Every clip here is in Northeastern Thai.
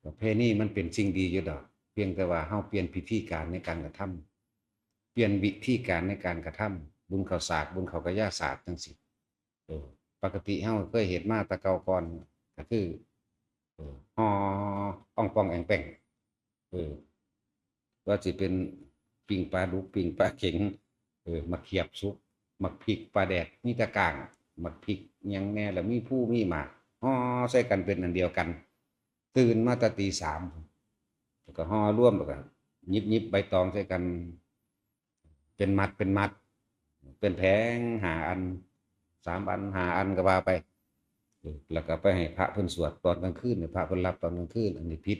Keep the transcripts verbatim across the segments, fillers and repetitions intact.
ประเพณีมันเป็นสิ่งดีอยู่ดอก เพียงแต่ว่าเฮาเปลี่ยนพิธีการในการกระทำ เปลี่ยนวิธีการในการกระทำ บุญข้าวสาก บุญข้าวกะยาสากจั่งซี้ เออ ปกติเฮาเคยเฮ็ดมาแต่เก่าก่อน ก็คือ เออ ห่ออ่องป่องแอ่งแป้ง เออ ว่าสิเป็นปิ้งปลาดุก ปิ้งปลาเข็ง เออ หมากเขียบสุก หมากพริก ปลาแดก มีแต่ก้าง หมากพริกหยังแน่ แล้วมีภูมีหมาก ห่อใส่กันเป็นอันเดียวกัน ตื่นมาแต่ตีสาม แล้วก็ห่อรวม แล้วก็หยิบๆใบตองใส่กัน เป็นมัดเป็นมัด เป็นแผงห้าอัน สามอัน ห้าอันก็ว่าไป เออ แล้วก็ไปให้พระเพิ่นสวดตอนกลางคืน ให้พระเพิ่นรับตอนกลางคืน อันนี้ผิด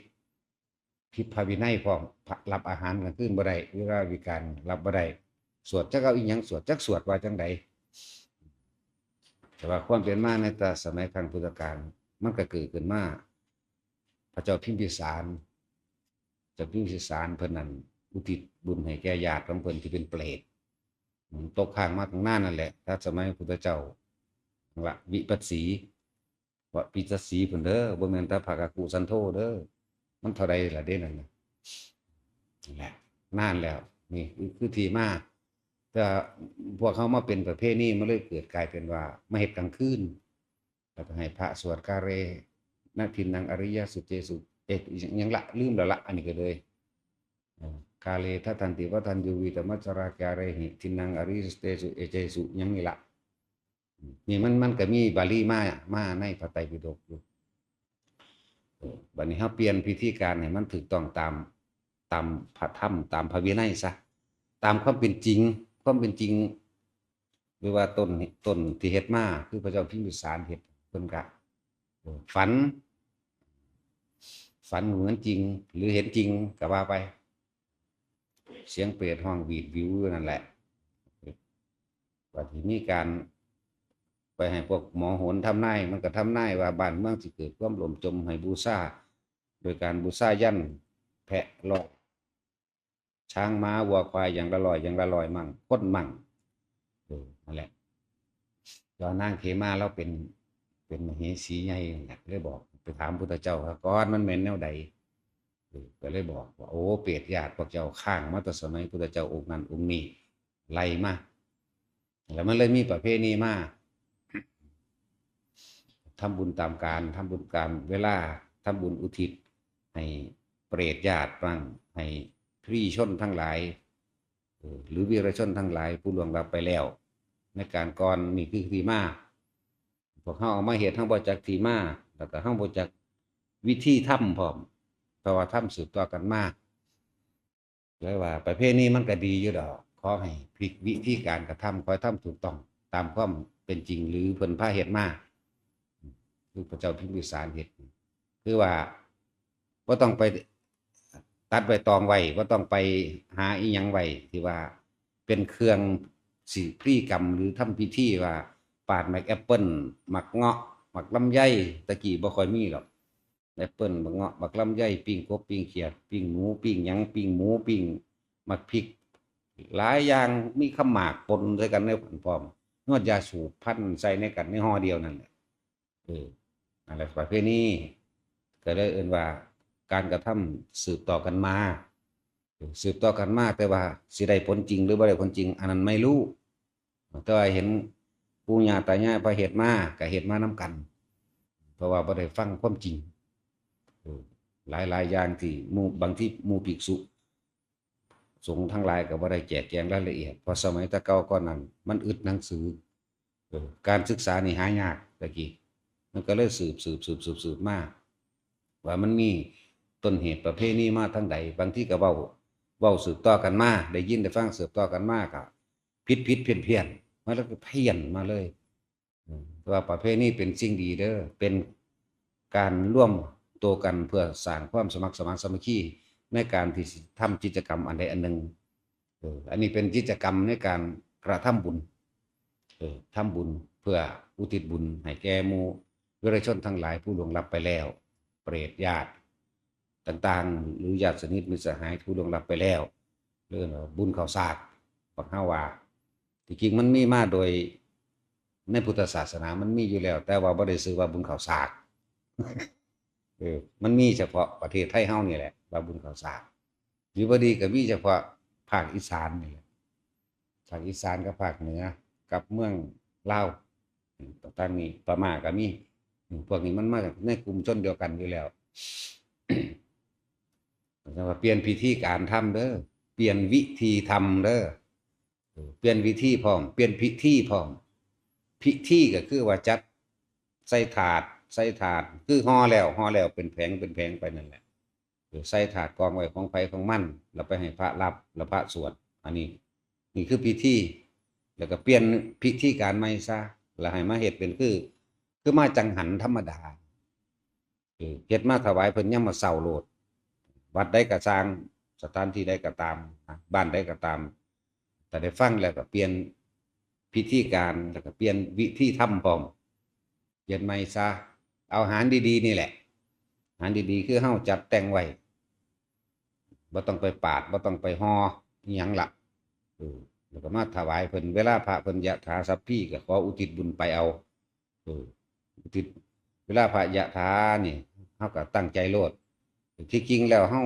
ผิดพระวินัยพร้อม พระรับอาหารกลางคืนบ่ได้ เวลาวิกาลรับบ่ได้ สวดจักเอาอีหยังสวด จักสวดว่าจั่งใด แต่ว่าความเป็นมาในแต่สมัยครั้งพุทธกาล มันก็เกิดขึ้นมา พระเจ้าพิมพิสาร เจ้าพิมพิสารเพิ่นนั่นอุทิศบุญให้แก่ญาติของเพิ่นที่เป็นเปรต อืม ตกค้างมาตั้งนานนั่นแหละ ถ้าสมัยพุทธเจ้าละ วิปัสสี วะปิจสีพุ้นเด้อ บ่แม่นแต่ภาคกุสันโธเด้อ มันเท่าใดล่ะเด้นั่นน่ะ นั่นแหละ นานแล้ว นี่คือที่มา แต่พวกเขามาเป็นประเพณี มันเลยเกิดกลายเป็นว่ามาเฮ็ดกลางคืน แล้วก็ให้พระสวด กาเลนะทินนังอริยสุเจสุ เอ๊ะ อีหยังละ ลืมแล้วละ อันนี้ก็เลย เอ่อ กาเลทะทันติวัฒนยูวีตมัจจารากาเลหิ ทินนังอริยสุเจสุ เอเจสุ หยังนี่ละ นี่มัน มันก็มีบาลีมา มาในพระไตรปิฎกอยู่ เออ บัดนี้เฮาเปลี่ยนพิธีการให้มันถูกต้องตาม ตามพระธรรม ตามพระวินัยซะ ตามความเป็นจริง ความเป็นจริง หรือว่าต้น ต้นที่เฮ็ดมา คือพระเจ้าพิมพิสารเฮ็ด เพิ่นก็ เออ ฝัน ฝันเหมือนจริง หรือเห็นจริงก็ว่าไป เสียงเปรตฮ้องหวีดหวิวอยู่นั่นแหละ ว่าที่มีการไปให้พวกหมอโหนทำนาย มันก็ทำนายว่าบ้านเมืองสิเกิดความล่มจม ให้บูชา โดยการบูชายัญแพะร้อย ช้างม้าวัวควายอย่างละร้อย อย่างละร้อยมั่ง คนมั่ง เออ นั่นแหละ ตอนนางเขมาเราเป็น เป็นมเหสีใหญ่นั่นแหละ เลยบอกไปถามพุทธเจ้าว่าก่อนมันแม่นแนวใด เออ ก็เลยบอกว่า โอ้ เปรตญาติพวกเจ้าค้างมาแต่สมัยพุทธเจ้าองค์นั้นองค์นี้ ไล่มา แล้วมันเลยมีประเพณีมา ทำบุญตามกาล ทำบุญตามเวลา ทำบุญอุทิศให้เปรตญาติบ้าง ให้พรีชนทั้งหลาย เออ หรือวีรชนทั้งหลายผู้ล่วงลับไปแล้ว ในการก่อน นี่คือที่มา พวกเฮาเอามาเฮ็ด เฮาบ่จักที่มา แล้วก็เฮาบ่จักวิธีทำพร้อม เพราะว่าทำสืบต่อกันมา เลยว่าประเพณีมันก็ดีอยู่ดอก ขอให้พลิกวิธีการกระทำ ขอให้ทำถูกต้องตามความเป็นจริง หรือเพิ่นพาเฮ็ดมา คือพระเจ้าพิมพิสารเฮ็ด คือว่าบ่ต้องไปตัดใบตองไว้ บ่ต้องไปหาอิหยังไว้ ที่ว่าเป็นเครื่องสิพลีกรรมหรือทำพิธี ว่าปาดหมากแอปเปิ้ล หมากเงาะ หมากลำไย ตะกี้บ่ค่อยมีหรอก แอปเปิ้ล หมากเงาะ หมากลำไย ปิ้งกบ ปิ้งเขียด ปิ้งหมู ปิ้งหยัง ปิ้งหมู ปิ้งหมากพริก หลายอย่าง มีข้าวหมากปนใส่กันในขันพร้อม นวดยาสูบพันใส่ในกันในห่อเดียวนั่นแหละ เออ นั่นแหละประเพณี ก็เลยเอิ้นว่าการกระทำสืบต่อกันมา เออ สืบต่อกันมา แต่ว่าสิได้ผลจริงหรือบ่ได้ผลจริง อันนั้นไม่รู้ แต่ว่าเห็นปู่ย่าตายายพาเฮ็ดมา ก็เฮ็ดมานำกัน เพราะว่าบ่ได้ฟังความจริง เออ หลายๆอย่างที่หมู่ บางทีหมู่ภิกษุสงฆ์ทั้งหลายก็บ่ได้แจกแจงรายละเอียด เพราะสมัยแต่เก่าก่อนนั้นมันอึดหนังสือ เออ การศึกษานี่หายากตะกี้ มันก็เลยสืบ สืบ สืบ สืบ สืบมา ว่ามันมีต้นเหตุประเพณีมาทางใด บางทีก็เว้า เว้าสืบต่อกันมา ได้ยินได้ฟังสืบต่อกันมาก็ผิดๆเพี้ยนๆ มาแล้วก็เพี้ยนมาเลย อืม แต่ว่าประเพณีเป็นสิ่งดีเด้อ เป็นการร่วมตัวกันเพื่อสร้างความสมัครสมานสามัคคีในการที่สิทำกิจกรรมอันใดอันหนึ่ง เออ อันนี้เป็นกิจกรรมในการกระทำบุญ เออ ทำบุญเพื่ออุทิศบุญให้แก่หมู่วีรชนทั้งหลายผู้ล่วงลับไปแล้ว เปรตญาติต่างๆ หรือญาติสนิทมิตรสหายผู้ล่วงลับไปแล้ว เรียกว่าบุญข้าวสาก บักเฮาว่า ที่จริงมันมีมาโดย ในพุทธศาสนามันมีอยู่แล้ว แต่ว่าบ่ได้ชื่อว่าบุญข้าวสาก เออ มันมีเฉพาะประเทศไทยเฮานี่แหละ ว่าบุญข้าวสาก ดีบ่ดีก็มีเฉพาะภาคอีสานนี่แหละ ภาคอีสานกับภาคเหนือ กับเมืองลาว อืม ต่างๆ นี่ พม่าก็มี อืม พวกนี้มันมาในกลุ่มชนเดียวกันอยู่แล้ว แต่ว่าเปลี่ยนพิธีการทำเด้อ เปลี่ยนวิธีทำเด้อ เออ เปลี่ยนวิธีพร้อม เปลี่ยนพิธีพร้อม พิธีก็คือว่าจัดใส่ถาด ใส่ถาด คือห่อแล้ว ห่อแล้วเป็นแผง เป็นแผงไปนั่นแหละ เออ ใส่ถาดกองไว้ของไผของมัน แล้วไปให้พระรับ แล้วพระสวด อันนี้ นี่คือพิธี แล้วก็เปลี่ยนพิธีการใหม่ซะ แล้วให้มาเฮ็ดเป็นคือ คือมาจังหันธรรมดา เออ เฮ็ดมาถวายเพิ่นยามมื้อเช้าโลด วัดใดก็ซ่าง สถานที่ใดก็ตาม บ้านใดก็ตาม ถ้าได้ฟังแล้วก็เปลี่ยนพิธีการ แล้วก็เปลี่ยนวิธีทำพร้อม เปลี่ยนใหม่ซะ เอาอาหารดีๆ นี่แหละ อาหารดีๆ คือเฮาจัดแต่งไว้ บ่ต้องไปปาด บ่ต้องไปห่ออิหยังละ เออ แล้วก็มาถวายเพิ่น เวลาพระเพิ่นยะถาสัพพี ก็ขออุทิศบุญไปเอา เออ อุทิศ เวลาพระยะถานี่ เฮาก็ตั้งใจโลด ที่จริงแล้วเฮา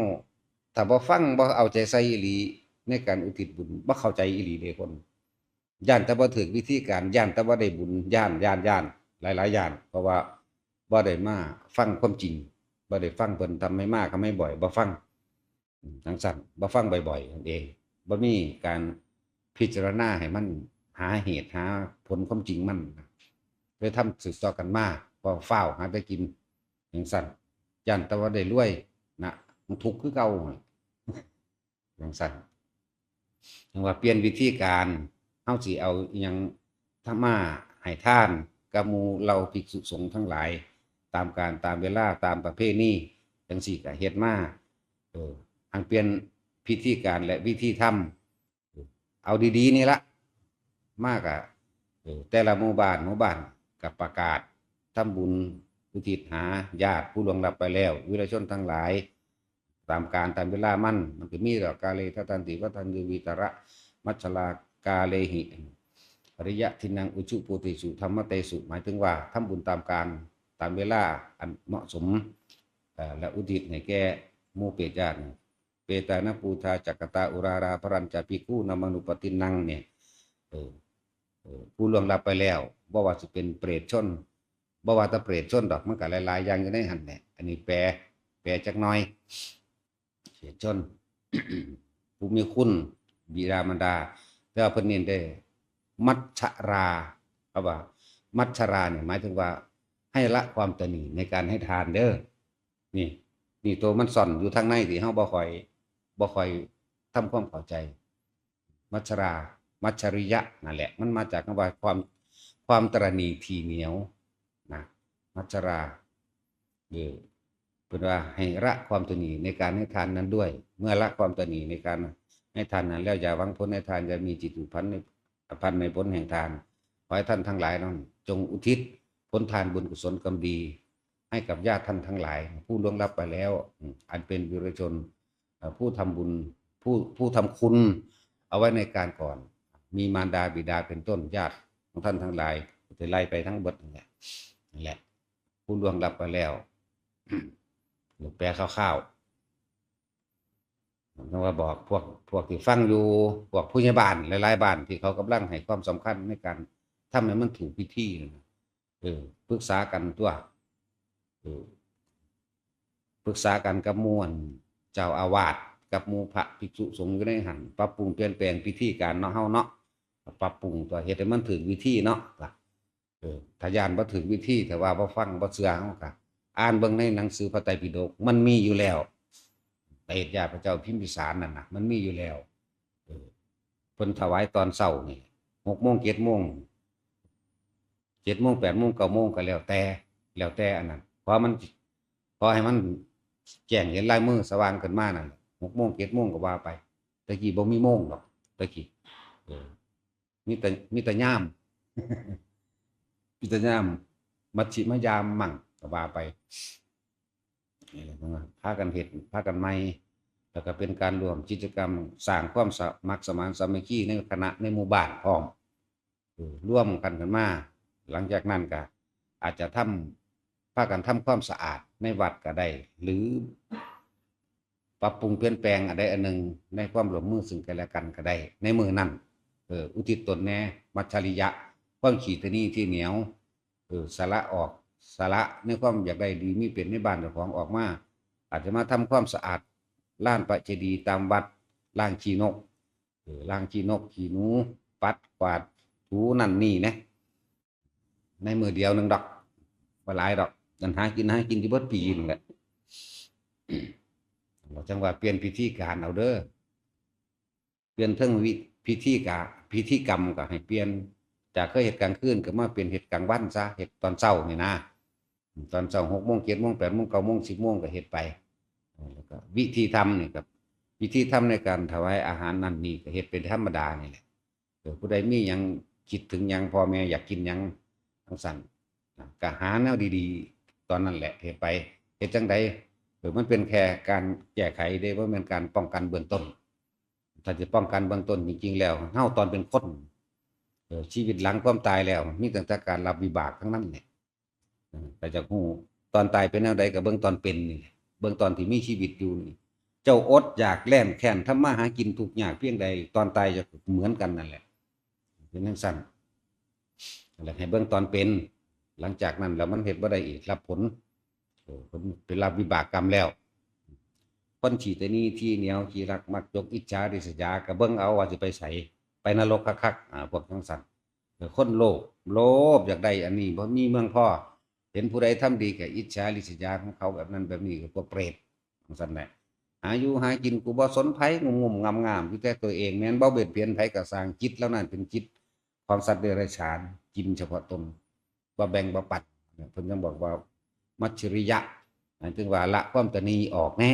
ถ้าบ่ฟัง บ่เอาใจใส่อีหลี ในการอุทิศบุญ บ่เข้าใจอีหลีเด้คน ย้านแต่บ่ถืกวิธีการ ย้านแต่บ่ได้บุญ ย้าน ย้าน ย้าน หลายๆ ย้าน เพราะว่าบ่ได้มาฟังความจริง บ่ได้ฟังเพิ่น ทำไมมา ทำไมบ่อย บ่ฟัง อืม จั่งซั้น บ่ฟังบ่อยๆ นั่นเอง บ่มีการพิจารณาให้มันหาเหตุหาผลความจริงมัน เลยทำสืบต่อกันมา พอฟ้าวหาแต่กิน จั่งซั้น ย้านแต่ว่าได้รวยนะ มันทุกข์คือเก่า จั่งซั้น จั่งว่าเปลี่ยนวิธีการ เฮาสิเอาอิหยังทำมาให้ทานกับหมู่เหล่าภิกษุสงฆ์ทั้งหลาย ตามกาลตามเวลาตามประเพณี จั่งซี้ก็เฮ็ดมา เออ หังเปลี่ยนพิธีการและวิธีทำ เอาดีๆ นี่ละ มากอะ เออ แต่ละหมู่บ้าน หมู่บ้านก็ประกาศทำบุญอุทิศหาญาติผู้ล่วงลับไปแล้ว วีรชนทั้งหลาย ตามกาลตามเวลามัน มันก็มีดอก กาเลทัตตันติ วัตทันยู วีตระ มัชฌาลา กาเลหิ อริยะทินนัง อุจุ ปูติสุ ธัมมะเตสุ หมายถึงว่าทำบุญตามกาลตามเวลาอันเหมาะสม เอ่อ และอุทิศให้แก่หมู่เปรตญาติ เปตานะปูทาจักกตาอุรารา พรัญจาภิกขุนามานุปปตินนัง เนี่ย เออ เออ ผู้ล่วงลับไปแล้ว บ่ว่าสิเป็นเปรตชน บ่ว่าแต่เปรตชนดอก มันก็หลายๆ อย่างอยู่ในหั่นแหละ อันนี้แปล แปลจักหน่อย เปรตชน ผู้มีคุณ บิดามารดา แต่ว่าเพิ่นเน้นได้ มัชฌารา เขาว่า มัชฌาราเนี่ยหมายถึงว่า ให้ละความตระหนี่ในการให้ทานเด้อ นี่ นี่ตัวมันซ่อนอยู่ทางในที่เฮาบ่ค่อย บ่ค่อยทำความเข้าใจ มัชฌารา มัชฌริยะ นั่นแหละ มันมาจากคำว่าความ ความตระหนี่ที่เหนียวนะ มัชฌารา เออ เพิ่นว่าให้ละความตระหนี่ในการให้ทานนั้นด้วย เมื่อละความตระหนี่ในการให้ทานนั้นแล้ว อย่าหวังผลให้ทาน อย่ามีจิตผูกพันใน พันในผลแห่งทาน ขอให้ท่านทั้งหลายนั้นจงอุทิศผลทานบุญกุศลกรรมดี ให้กับญาติท่านทั้งหลาย ผู้ล่วงลับไปแล้ว อืม อันเป็นวีรชน เอ่อ ผู้ทำบุญ ผู้ ผู้ทำคุณเอาไว้ในการก่อน มีมารดาบิดาเป็นต้น ญาติของท่านทั้งหลาย จะไล่ไปทั้งเบิดนั่นแหละ นั่นแหละ ผู้ล่วงลับไปแล้ว แปลคร่าวๆ ต้องว่าบอกพวก พวกที่ฟังอยู่ พวกผู้ใหญ่บ้านหลายๆ บ้านที่เขากำลังให้ความสำคัญในการทำให้มันถูกพิธีนั่นน่ะ เออ ปรึกษากันตัว เออ ปรึกษากันกับหมู่อันเจ้าอาวาส กับหมู่พระภิกษุสงฆ์อยู่ในหั่น ปรับปรุงเปลี่ยนแปลงพิธีการเนาะ เฮาเนาะ ปรับปรุงตัว เฮ็ดให้มันถูกวิธีเนาะ เออ ถ้าย้านบ่ถูกวิธี ถ้าว่าบ่ฟังบ่เชื่อ เฮาก็อ่านเบิ่งในหนังสือพระไตรปิฎก มันมีอยู่แล้ว เตชะพระเจ้าพิมพิสารนั่นน่ะ มันมีอยู่แล้ว เออ เพิ่นถวายตอนเช้านี่ หกโมง เจ็ดโมง เจ็ดโมง แปดโมง เก้าโมง ก็แล้วแต่ แล้วแต่อันนั้น เพราะมัน ขอให้มันแจ้งเห็นลายมือสว่างขึ้นมานั่นแหละ หกโมง เจ็ดโมง ก็ว่าไป แต่กี้บ่มีโมงดอก แต่กี้ เออ มีแต่ มีแต่ยาม มีแต่ยาม มัชฌิมยามมัง ก็ว่าไป นี่แหละ พากันเฮ็ด พากันใหม่ แล้วก็เป็นการร่วมกิจกรรมสร้างความสมัครสมานสามัคคีในคณะ ในหมู่บ้านพร้อม เออ ร่วมกันขึ้นมา หลังจากนั้นก็อาจจะท พากันทำความสะอาดในวัดก็ได้ หรือปรับปรุงเปลี่ยนแปลงอันใดอันหนึ่งในความร่วมมือซึ่งกันและกันก็ได้ ในมื้อนั้น เออ อุทิศตนแหน่ มัจฉริยะ ความขี้ตะหนี่ที่เหนียว เออ สละออก สละในความอยากได้ดีมีเป็นในบ้านเจ้าของออกมา อาจจะมาทำความสะอาดลานพระเจดีย์ตามวัด ล้างขี้นก เออ ล้างขี้นกขี้หนู ปัดกวาดถูนั่นนี่นะ ในมื้อเดียวหนึ่งดอก บ่หลายดอก นั่นหากิน หากินอยู่เบิดปีนั่นแหละ เราจังว่าเปลี่ยนพิธีการเอาเด้อ เปลี่ยนเทิงวิ พิธีกะ พิธีกรรมก็ให้เปลี่ยน จากเคยเฮ็ดกลางคืนก็มาเปลี่ยนเฮ็ดกลางวันซะ เฮ็ดตอนเช้านี่นะ ตอนเช้า หกโมง เจ็ดโมง แปดโมง เก้าโมง สิบโมงก็เฮ็ดไป แล้วก็วิธีทำนี่ครับ วิธีทำในการถวายอาหารนั่นนี่ก็เฮ็ดเป็นธรรมดานี่แหละ เออ ผู้ใดมีหยัง คิดถึงหยัง พ่อแม่อยากกินหยังจั่งซั้น นะ ก็หาแนวดีๆ ตอนนั้นแหละเฮ็ดไป เฮ็ดจั่งใด เออ มันเป็นแค่การแก้ไขเด้ บ่แม่นการป้องกันเบื้องต้น ถ้าสิป้องกันเบื้องต้นจริงๆ แล้ว เฮาตอนเป็นคน เออ ชีวิตหลังความตายแล้ว มีตั้งแต่การรับวิบากทั้งนั้นแหละ เออ แต่จักฮู้ ตอนตายเป็นแนวใดก็เบิ่งตอนเป็นนี่แหละ เบิ่งตอนที่มีชีวิตอยู่นี่ เจ้าอดอยากแล้นแค้นทำมาหากินทุกข์ยากเพียงใด ตอนตายจะเหมือนกันนั่นแหละ เป็นจั่งซั้น แล้วให้เบิ่งตอนเป็น หลังจากนั้นแล้วมันเฮ็ดบ่ได้อีก รับผล เออ เพิ่นไปรับวิบากกรรมแล้ว คนขี้ตะหนี่ที่เหนียว ขี้รักมักจก อิจฉาริษยา ก็เบิ่งเอาว่าสิไปไส ไปนรกคักๆ อ่า พวกจั่งซั้น เออ คนโลภ โลภอยากได้อันนี้ บ่มีเมืองพอ เห็นผู้ใดทำดีก็อิจฉาริษยาของเขาแบบนั้นแบบนี้ ก็พวกเปรตจั่งซั้นแหละ หาอยู่หากินกูบ่สนไผ งุ่มๆ งามๆ อยู่แต่ตัวเอง แม่นบ่เบียดเบียนไผก็สร้าง จิตเหล่านั้นเป็นจิตของสัตว์เดรัจฉาน กินเฉพาะตน บ่แบ่งบ่ปัน เพิ่นยังบอกว่ามัจฉริยะ หมายถึงว่าละความตะหนี่ออกแหน่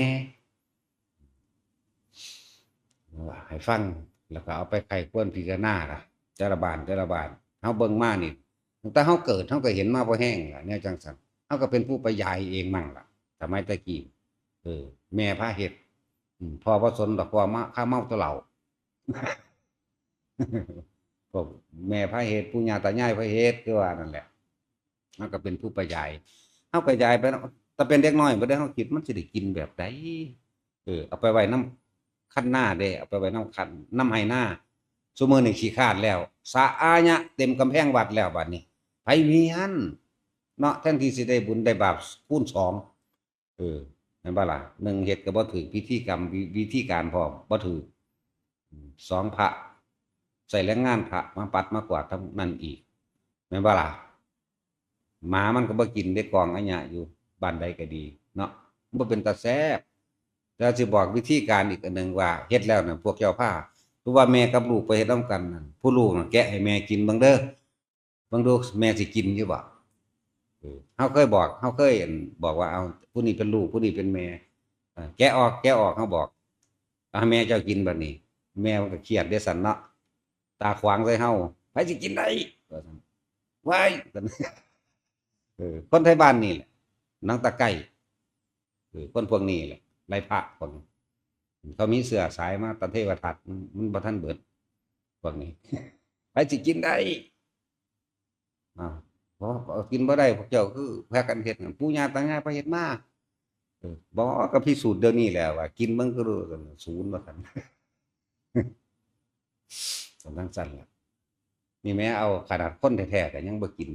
ให้ฟัง แล้วก็เอาไปไขควรพิจารณาล่ะ แต่ละบ้าน แต่ละบ้าน เฮาเบิ่งมานี่ ตั้งแต่เฮาเกิด เฮาก็เห็นมาพอแห้งล่ะ แนวจั่งซั้น เฮาก็เป็นผู้ไปยายเองมั่งล่ะ สมัยแต่กี้ เออ แม่พาเฮ็ด อืม พ่อบ่สนดอก พ่อมา คาเมาแต่เหล้า พวกแม่พาเฮ็ด ปู่ย่าตายายพาเฮ็ด คือว่านั่นแหละ เฮาก็เป็นผู้ไปยาย เฮาก็ยายไปเนาะ แต่เป็นเด็กน้อยบ่ได้ เฮาคิดมันสิได้กินแบบใด เออ เอาไปไว้นำคันนาเด้ เอาไปไว้นำคัน นำไฮ่นา ซุมื้อนี้ขี้คร้านแล้ว สะอาญะเต็มกำแพงวัดแล้วบัดนี้ ไผมีหั้น เนาะ แทนที่สิได้บุญได้บาปคูณสอง เออ แม่นบ่ล่ะ หนึ่ง เฮ็ดก็บ่ถูกพิธีกรรม วิ วิธีการพร้อม บ่ถูก อืม สอง พระ ใช้แรงงานพระมาปัดมากวาดทั้งนั้นอีก แม่นบ่ล่ะ หมามันก็บ่กินเด้ กองอะหยะอยู่ บ้านใดก็ดี เนาะ มันบ่เป็นตาแซ่บ แล้วสิบอกวิธีการอีกอันหนึ่งว่า เฮ็ดแล้วน่ะ พวกเจ้าพา คือว่าแม่กับลูกไปเฮ็ดนำกันนั่น ผู้ลูกน่ะ แกะให้แม่กินเบิ่งเด้อ เบิ่งดูแม่สิกินอยู่บ่ เออ เฮาเคยบอก เฮาเคย อั่น บอกว่า เอา ผู้นี้เป็นลูก ผู้นี้เป็นแม่ เออ แกะออก แกะออก เฮาบอก เอาให้แม่เจ้ากินบัดนี้ แม่มันก็เครียดเด้ซั้นเนาะ ตาขวางใส่เฮา ไผสิกินได้ ว่าซั่น ว้าย เออ คนไทบ้านนี่แหละ หนังตะไคร้ เออ คนพวกนี้แหละ ไล่พระพวกนี้ เขามีเชื้อสายมาแต่เทวทัต มัน มันบ่ทันเบิด พวกนี้ ไผสิกินได้ อ้าว บ่ กินบ่ได้ พวกเจ้าคือพากันเฮ็ดนั่น ปู่ย่าตายายพาเฮ็ดมา เออ บ่ ก็พิสูจน์เดี๋ยวนี้แหละว่ากินเบิ่งก็รู้ ศูนย์ว่าซั่น ก็จั่งซั้นล่ะ นี่แม่เอาขนาดคนแท้ๆ ก็ยังบ่กิน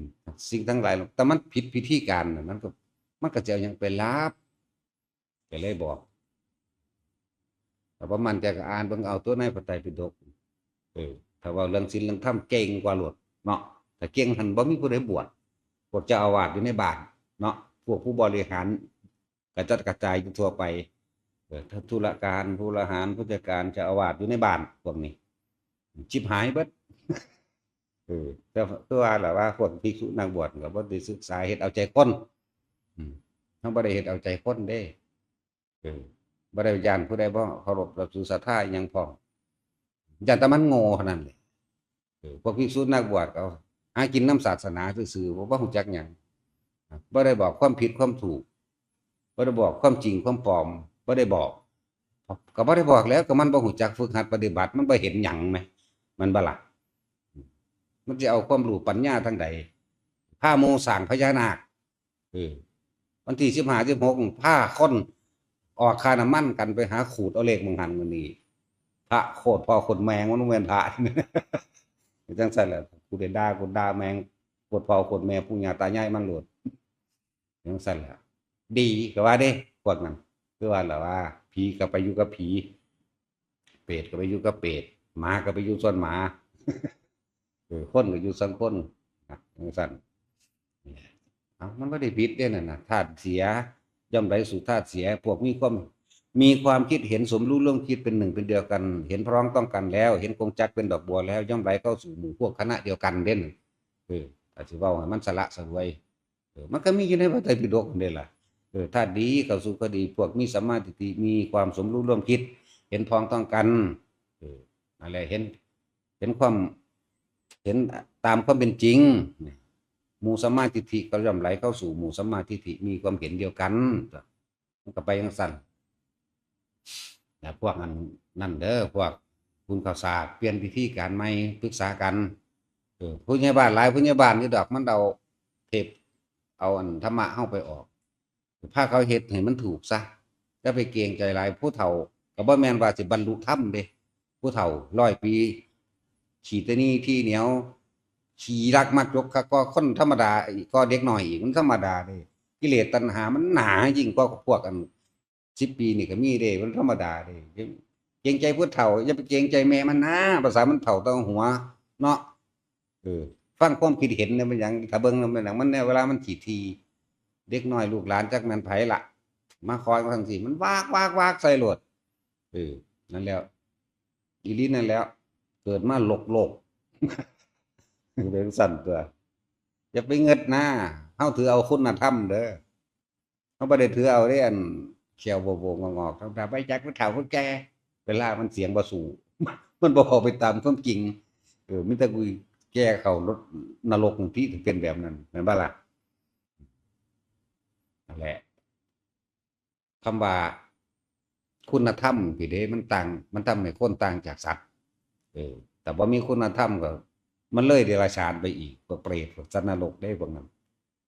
สิ่งทั้งหลาย แต่มันผิดพิธีการน่ะ มันก็ มันก็จะเอาหยังไปลาบ ก็เลยบอก ถ้าบ่มั่นใจก็อ่านเบิ่งเอาตัวในพระไตรปิฎก เออ ถ้าเว้าเรื่องศีลเรื่องธรรมเก่งกว่าโลดเนาะ ถ้าเก่งหั่นบ่มีผู้ใดบวช พวกเจ้าอาวาสอยู่ในบ้านเนาะ พวกผู้บริหารกระจัดกระจายอยู่ทั่วไป เออ ธุรการ ผู้บริหาร ผู้จัดการ เจ้าอาวาสอยู่ในบ้าน พวกนี้ ชิบหายเบิด เออ แต่คือว่าล่ะว่าพวกภิกษุนักบวชก็บ่ได้ศึกษา เฮ็ดเอาใจคน อืม เฮาบ่ได้เฮ็ดเอาใจคนเด้ เออ บ่ได้ย้านผู้ใดบ่เคารพนับถือศรัทธาอิหยังพร้อม ย้านแต่มันโง่เท่านั้นแหละ เออ พวกภิกษุนักบวชเขาหากินนำศาสนาซื่อๆ บ่ บ่รู้จักหยัง บ่ได้บอกความผิดความถูก บ่ได้บอกความจริงความปลอม บ่ได้บอก ก็บ่ได้บอกแล้ว ก็มันบ่รู้จักฝึกหัดปฏิบัติ มันบ่เห็นหยังแหม มันบ่ล่ะ มันสิเอาความรู้ปัญญาทางใด พาหมู่สร้างพญานาค เออ วันที่สิบห้า สิบหก พาคนออกค่าน้ำมันกันไปหาขูดเอาเลขหม่องหั้นหม่องนี้ พระโคตรพ่อโคตรแม่มันบ่แม่นพระ จังซั่นแหละกูได้ด่ากูด่าแม่งโคตรพ่อโคตรแม่ปู่ย่าตายายมันโลด จังซั่นแหละ ดีก็ว่าเด้ พวกนั้น คือว่าล่ะว่า ผีก็ไปอยู่กับผี เปรตก็ไปอยู่กับเปรต หมาก็ไปอยู่ส่วนหมา เออ คนก็อยู่ส่วนคน นะ จังซั่น เอ้า มันบ่ได้ผิดเด้นั่นน่ะ ธาตุเสีย ย่อมไหลสู่ธาตุเสีย พวกมีความ มีความคิดเห็นสมรู้ร่วมคิดเป็นหนึ่งเป็นเดียวกัน เห็นพ้องต้องกันแล้ว เห็นกงจักรเป็นดอกบัวแล้ว ย่อมไหลเข้าสู่หมู่พวกคณะเดียวกันเด้นั่น เออ ถ้าสิเว้าให้มันสละสลวย เออ มันก็มีอยู่ในพระไตรปิฎกนั่นเด้ล่ะ เออ ธาตุดีเข้าสู่ก็ดี พวกมีสัมมาทิฏฐิ มีความสมรู้ร่วมคิด เห็นพ้องต้องกัน เออ นั่นแหละ เห็น เห็นความ เห็นตามความเป็นจริง หมู่สัมมาทิฏฐิก็ย่อมไหลเข้าสู่หมู่สัมมาทิฏฐิ มีความเห็นเดียวกัน มันก็ไปจังซั่น นะ พวกอันนั่นเด้อ พวกคุณข้าวสาก เปลี่ยนวิธีการใหม่ ปรึกษากัน เออ ผู้ใหญ่บ้านหลายผู้ใหญ่บ้านอยู่ดอก มันเอาเทป เอาอันธรรมะเฮาไปออก พาเขาเฮ็ดให้มันถูกซะ อย่าไปเกรงใจหลาย ผู้เฒ่าก็บ่แม่นว่าสิบรรลุธรรมเด้ ผู้เฒ่าร้อยปี ขี้ตะหนี่ที่เหนียว ขี้รักมักจกคักกว่าคนธรรมดาอีก กว่าเด็กน้อยอีก มันธรรมดาเด้ กิเลสตัณหามันหนายิ่งกว่าพวกอัน สิบปีนี่ก็มีเด้ มันธรรมดาเด้ เกรงใจผู้เฒ่า อย่าไปเกรงใจแม่มันนะ ภาษามันเฒ่าแต่หัวเนาะ เออ ฟังความคิดเห็นเนี่ยมันหยัง ถ้าเบิ่งแล้วมันหยัง มันเนี่ยเวลามันขี้ถี่ เด็กน้อยลูกหลานจักแม่นไผละ มาคอยมาจั่งซี้ มันวากวากวากใส่โลด เออ นั่นแหล้ว อีหลีนั่นแหล้ว เกิดมาโลกโลก เป็นจั่งซั่นตั๊ว อย่าไปเงิดนะ เฮาถือเอาคุณธรรมเด้อ เฮาบ่ได้ถือเอาเด้ อันแข้วโบกๆงอกๆ ธรรมดา ไปจักผู้เฒ่าผู้แก่ เวลามันเสียงบ่สู้ มันบ่เข้าไปตามความจริง เออ มีแต่กูแก่เข้ารถนรกที่เป็นแบบนั้น แม่นบ่ล่ะ นั่นแหละ คำว่าคุณธรรมพี่เด้ มันต่าง มันทำให้คนต่างจากสัตว์ เออ แต่บ่มีคุณธรรมก็ มันเลยเดรัจฉานไปอีก พวกเปรต พวกสัตว์นรกเด้ พวกนั้น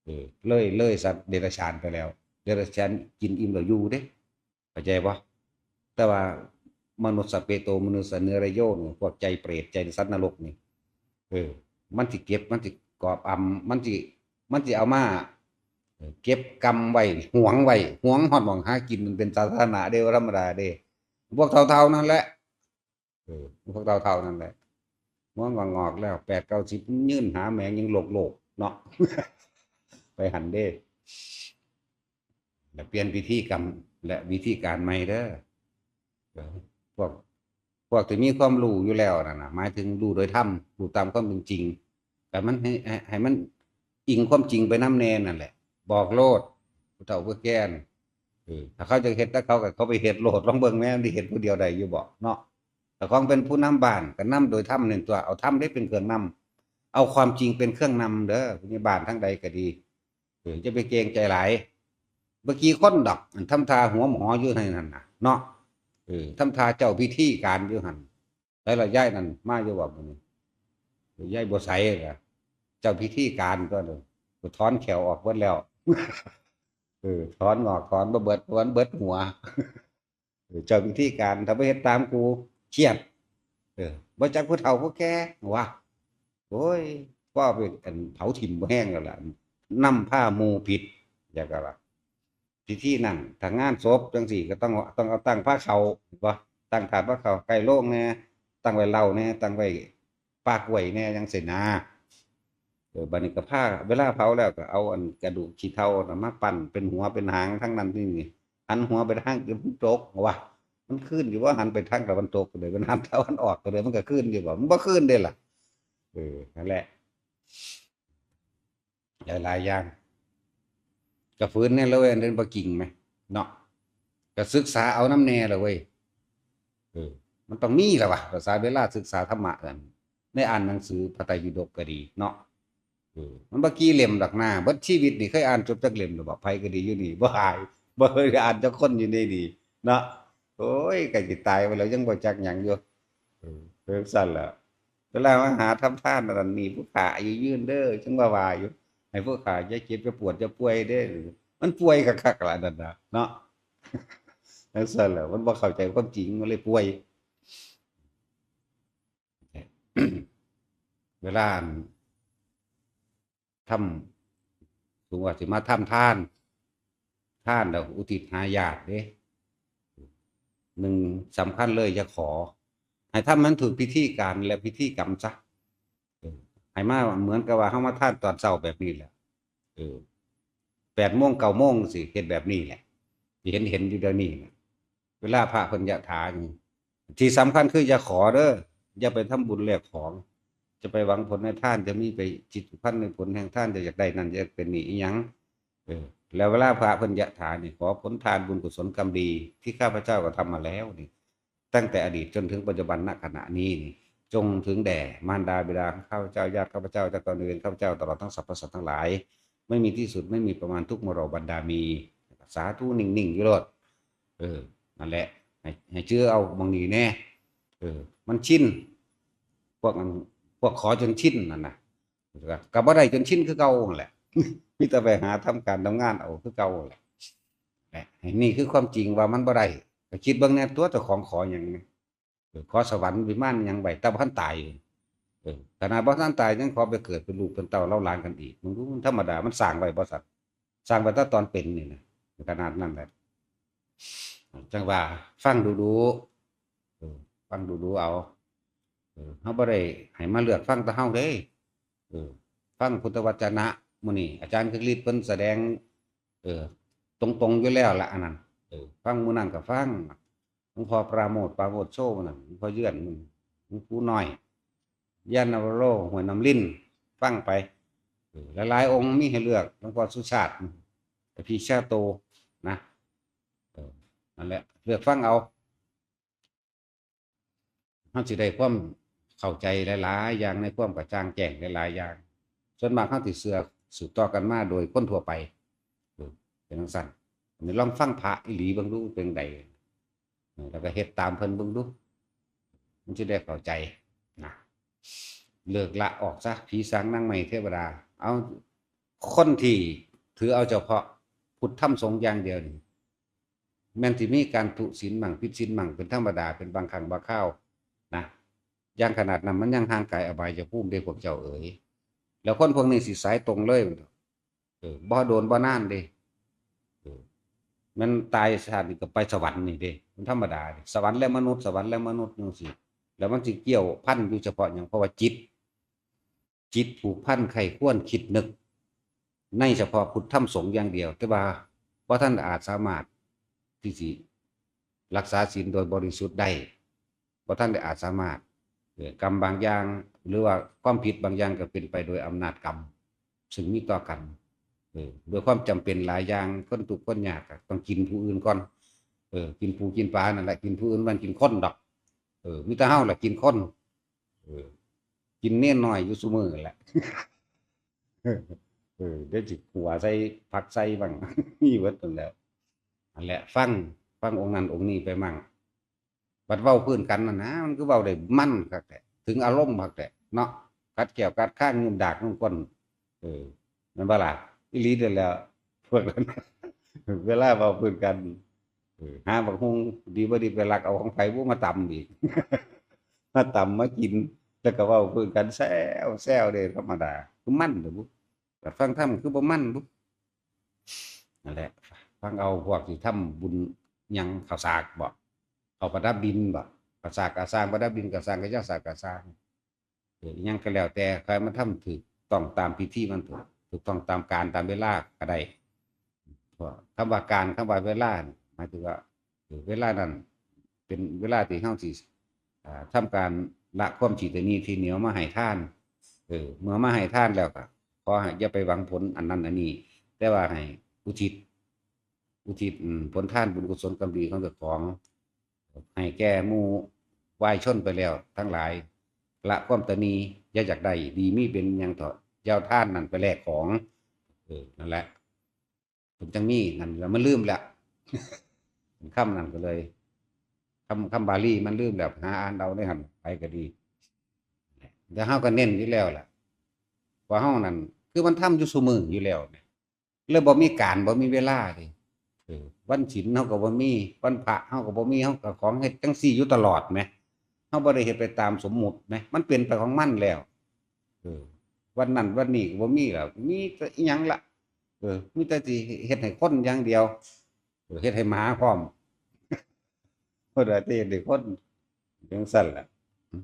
เออ เลย เลยสัตว์เดรัจฉานไปแล้ว เดรัจฉานกินอิ่มแล้วอยู่เด้ เข้าใจบ่ แต่ว่ามนุษย์สัพเพโต มนุษย์สันนิรโยนี่ พวกใจเปรต ใจสัตว์นรกนี่ เออ มันสิเก็บ มันสิกอบอำ มันสิ มันสิเอามา เออ เก็บกำไว้ หวงไว้ หวงฮอดหม่องหากิน มันเป็นสาธารณะเด้ บ่ธรรมดาเด้ พวกเฒ่าๆนั่นแหละ เออ พวกเฒ่าๆนั่นแหละ หัวงอกๆแล้ว แปดเก้าสิบ ยื่นหาแมงยังโลกๆเนาะ ไปหั้นเด้ และเปลี่ยนพิธีกรรมและวิธีการใหม่เด้อ เออ พวก พวกที่มีความรู้อยู่แล้วนั่นน่ะ หมายถึงรู้โดยธรรม รู้ตามความเป็นจริง แต่มันให้ ให้ ให้มันอิงความจริงไปนำแน่นั่นแหละ บอกโลด ผู้เฒ่าผู้แก่น เออ ถ้าเขาจะเฮ็ด ถ้าเขาก็เขาไปเฮ็ดโลด ลองเบิ่งแหม มันสิเฮ็ดผู้เดียวได้อยู่บ่เนาะ แต่ของเป็นผู้นำบ้านก็นำโดยธรรมนี่ตั๊ว เอาธรรมเด้เป็นเครื่องนำ เอาความจริงเป็นเครื่องนำเด้อ ผู้ใหญ่บ้านทางใดก็ดี เออ อย่าไปเกรงใจหลาย บ่กี่คนดอก อันทำท่าหัวหมออยู่ในนั้นน่ะ เนาะ เออ ทำท่าเจ้าพิธีการอยู่หั่น ไสล่ะ ยายนั่นมาอยู่บ่มื้อนี้ ยายบ่ใสล่ะ เจ้าพิธีการตั๊วเด้อ กูถอนแข้วออกเบิดแล้ว เออ ถอนงอกถอนบ่เบิด ถอนเบิดหัว เออ เจ้าพิธีการ ถ้าบ่เฮ็ดตามกู เครียด เออ บ่จักผู้เฒ่าผู้แก่ วะ โอ้ย พ่อไป อัน เผาถิ่มบ่แห้งแล้วล่ะ นำพาหมู่ผิด อยากจะว่า พิธีนั่น ถ้างานศพจังซี่ก็ต้อง ต้องเอาตั้งพาเข้า บ่ ตั้งถาดพาเข้าใกล้โลงแหน่ ตั้งไว้เหล้าแหน่ ตั้งไว้ปากกล้วยแหน่ จังซี่นะ เออ บัดนี้ก็พา เวลาเผาแล้วก็เอาอันกระดูกขี้เถ้าน่ะมาปั้นเป็นหัวเป็นหางทั้งนั้นนี่ หันหัวไปทางอื่นมันตก ว่า มันคืนอยู่ว่าหันไปทางตะวันตกก็เลย มันหันตะวันออกก็เลย มันก็คืนอยู่บ่ มันบ่คืนเด้ล่ะ เออ นั่นแหละ หลายๆอย่าง ก็ฝืนแน่ละเว้ย อันนั้นบ่จริงไหม เนาะ ก็ศึกษาเอานำแน่ละเว้ย เออ มันต้องมีละวะ ภาษาเวลาศึกษาธรรมะกัน ได้อ่านหนังสือพระไตรปิฎกก็ดีเนาะ เออ มันบ่กี่เล่มดอกนะ เบิดชีวิตนี่เคยอ่านจบจักเล่มหรือบ่ ไผก็ดีอยู่นี่ บ่อาย บ่เคยอ่านจักคนอยู่ในนี่เนาะ โอ้ย ใกล้สิตายไปแล้วยังบ่จักหยังอยู่ เออ เป็นซั่นล่ะ เวลามาหาทำทานนั่นนี่ ผู้ข้าอายุยืนเด้อ จังว่าว่าอยู่ ให้ผู้ข้าอย่าเจ็บอย่าปวดอย่าป่วยเด้อ มันป่วยคักๆล่ะนั่นน่ะเนาะ จั่งซั่นแหละ มันบ่เข้าใจความจริง มันเลยป่วย เวลาอัน ทำ สมมุติว่าสิมาทำทาน ทานแล้วอุทิศหาญาติเด้ หนึ่งสำคัญเลยอย่าขอ ให้ทำมันถูกพิธีการและพิธีกรรมซะ เออ ให้มาเหมือนกับว่าเฮามาทานตอนเช้าแบบนี้แหละ เออ แปดโมง เก้าโมงสิเฮ็ดแบบนี้แหละ ที่เห็น เห็นอยู่เดี๋ยวนี้น่ะ เวลาพระเพิ่นยะถานี่ ที่สำคัญคืออย่าขอเด้อ อย่าไปทำบุญแลกของ จะไปหวังผลในทาน จะมีไปจิตผูกพันในผลแห่งทาน จะอยากได้นั่น อยากเป็นนี่อิหยัง เออ แล้วเวลาพระเพิ่นยะถานี่ ขอผลทานบุญกุศลกรรมดีที่ข้าพเจ้ากระทำมาแล้วนี่ ตั้งแต่อดีตจนถึงปัจจุบันณขณะนี้นี่ จงถึงแด่มารดาบิดาของข้าพเจ้า ญาติข้าพเจ้า เจ้ากรรมนายเวรข้าพเจ้า ตลอดทั้งสรรพสัตว์ทั้งหลาย ไม่มีที่สุด ไม่มีประมาณ ทุกหมู่เหล่าบรรดามี สาธุนิ่งๆอยู่โลด เออ นั่นแหละ ให้ ให้เจือเอาหม่องนี้แน่ เออ มันชิน พวกอัน พวกขอจนชินนั่นน่ะ ก็ ก็บ่ได้จนชินคือเก่านั่นแหละ มีแต่ไปหาทำการทำงานเอาคือเก่านั่นแหละ แหละ นี่คือความจริงว่ามันบ่ได้ ก็คิดเบิ่งแน่ ตัวเจ้าของขอหยัง เออ ขอสวรรค์วิมานหยังไว้ แต่บ่ทันตาย เออ ขนาดบ่ทันตายยังขอไปเกิดเป็นลูกเป็นเต้าเล่าหลานกันอีก มึงดู มันธรรมดา มันสร้างไว้บ่ซั่น สร้างไว้แต่ตอนเป็นนี่นะ ขนาดนั้นแหละ จั่งว่าฟังดูๆ เออ ฟังดูๆเอา เออ เฮาบ่ได้ให้มาเลือกฟังแต่เฮาเด้ เออ ฟังพุทธวจนะ มื้อนี้อาจารย์คึกฤทธิ์เพิ่นแสดง เออ ตรงๆอยู่แล้วละอันนั้น เออ ฟังมื้อนั้นก็ฟัง หลวงพ่อปราโมทย์ ปราโมทย์โชตินั่น หลวงพ่อเยือนมัน หลวงปู่น้อย ญาณวโร ห้วยน้ำลิ้น ฟังไป เออ หลายๆองค์มีให้เลือก หลวงพ่อสุชาติ แต่พี่ชาโตนะ เออ นั่นแหละ เลือกฟังเอา เฮาสิได้ความเข้าใจหลายๆอย่าง ในความกระจ่างแจ้งหลายๆอย่าง ส่วนมากเฮาสิเชื่อสืบต่อกันมาโดยคนทั่วไป เออ เป็นจั่งซั้น อันนี้ลองฟังพระอีหลีเบิ่งดูเป็นได เออ แล้วก็เฮ็ดตามเพิ่นเบิ่งดู มันสิได้เข้าใจนะ เลิกละออกซะ ผีสางนางไม้เทวดา เอา คนที่ถือเอาเฉพาะพุทธธรรมสงฆ์อย่างเดียวนี่ แม่นสิมีการทุศีลมั่งผิดศีลมั่งเป็นธรรมดา เป็นบางครั้งบางคราวนะ อย่างขนาดนั้นมันยังห่างไกลอบายภูมิเด้ พวกเจ้าเอ๋ย แล้วคนพวกนี้สิสายตรงเลย เออ บ่โดนบ่นานเด้ เออ มันตายชาตินี้ก็ไปสวรรค์นี่เด้ มันธรรมดาเด้ สวรรค์และมนุษย์ สวรรค์และมนุษย์จั่งซี้ แล้วมันสิเกี่ยวพันอยู่เฉพาะหยัง เพราะว่าจิต จิตผูกพันใคร่ครวญคิดนึก ในเฉพาะพุทธธรรมสงฆ์อย่างเดียว แต่ว่าบ่ทันอาจสามารถที่สิรักษาศีลโดยบริสุทธิ์ได้ บ่ทันได้อาจสามารถ เอ่อ กรรมบางอย่าง หรือว่าความผิดบางอย่างก็เป็นไปโดยอำนาจกรรม ซึ่งมีต่อกัน เออ ด้วยความจำเป็นหลายอย่าง คนทุกข์คนยากก็ต้องกินผู้อื่นก่อน เออ กินปูกินปลานั่นแหละ กินผู้อื่นมันกินคนดอก เออ มีแต่เฮาแหละกินคน เออ กินเนนน้อยอยู่ซุมื้อแหละ เออ เดี๋ยวสิขั่วใส่ผักใส่บ้าง มีเบิดนั่นแหละ นั่นแหละ ฟัง ฟังองค์นั้นองค์นี้ไปมั่ง บัดเว้าพื้นกันนั่นนะ มันคือเว้าได้มันคักแท้ ถึงอารมณ์คักแท้เนาะ กัดแข้วกัดคาง ยุบดากยุบก้น เออ แม่นบ่ล่ะ อีหลีเด้อแหล้ว พวกนั้น เวลาเว้าพื้นกัน เออ หาบักฮุ่งดีบ่ดีไปลักเอาของไผบุมาตำอีก มาตำมากิน แล้วก็เว้าพื้นกันแซวแซวเด้ ธรรมดา คือมันเด้อบุ บัดฟังธรรมคือบ่มันบุ นั่นแหละ ฟังเอาพวกที่ทำบุญหยัง ข้าวสากบ่ ข้าวประดับดินบ่ ข้าวสากกะสร้าง ประดับดินกะสร้าง กะยาสากกะสร้าง เออ อิหยังก็แล้วแต่ ใครมันทำถูกต้องตามพิธีมันเถาะ ถูกต้องตามกาลตามเวลาก็ได้ เพราะคำว่าการ คำว่าเวลานี่ หมายถึงว่า เออ เวลานั้นเป็นเวลาที่เฮาสิ อ่า ทำการละความขี้ตะหนี่ที่เหนียวมาให้ทาน เออ เมื่อมาให้ทานแล้วก็ขอให้อย่าไปหวังผลอันนั้นอันนี้ แต่ว่าให้อุทิศ อุทิศ อืม ผลทานบุญกุศลกรรมดีของเจ้าของ ให้แก่หมู่วายชนไปแล้วทั้งหลาย ละความตะหนี่ อย่าอยากได้ดีมีเป็นหยังเถาะ อย่าเอาทานนั้นไปแลกของ เออ นั่นแหละ เพิ่นจั่งมีนั่น แล้วมันลืมแล้ว คำนั้นก็เลย คำ คำบาลีมันลืมแล้ว หาอ่านเอาในหั่น ไปก็ดี แต่เฮาก็เน้นอยู่แล้วล่ะ ว่าเฮานั่น คือมันทำอยู่ซุมื้ออยู่แล้วเนี่ย เลยบ่มีการ บ่มีเวลาเด้ เออ วันศีลเฮาก็บ่มี วันพระเฮาก็บ่มี เฮาก็ของเฮ็ดจั่งซี้อยู่ตลอดแหม เฮาบ่ได้เฮ็ดไปตามสมมุติแหม มันเป็นไปของมันแล้ว เออ วันนั้นวันนี้ก็บ่มีแล้ว มีแต่อิหยังละ เออ มีแต่สิเฮ็ดให้คนอย่างเดียว เออ เฮ็ดให้หมาพร้อม เพิ่นว่าสิเฮ็ดให้คนจั่งซั่นล่ะ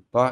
เพราะ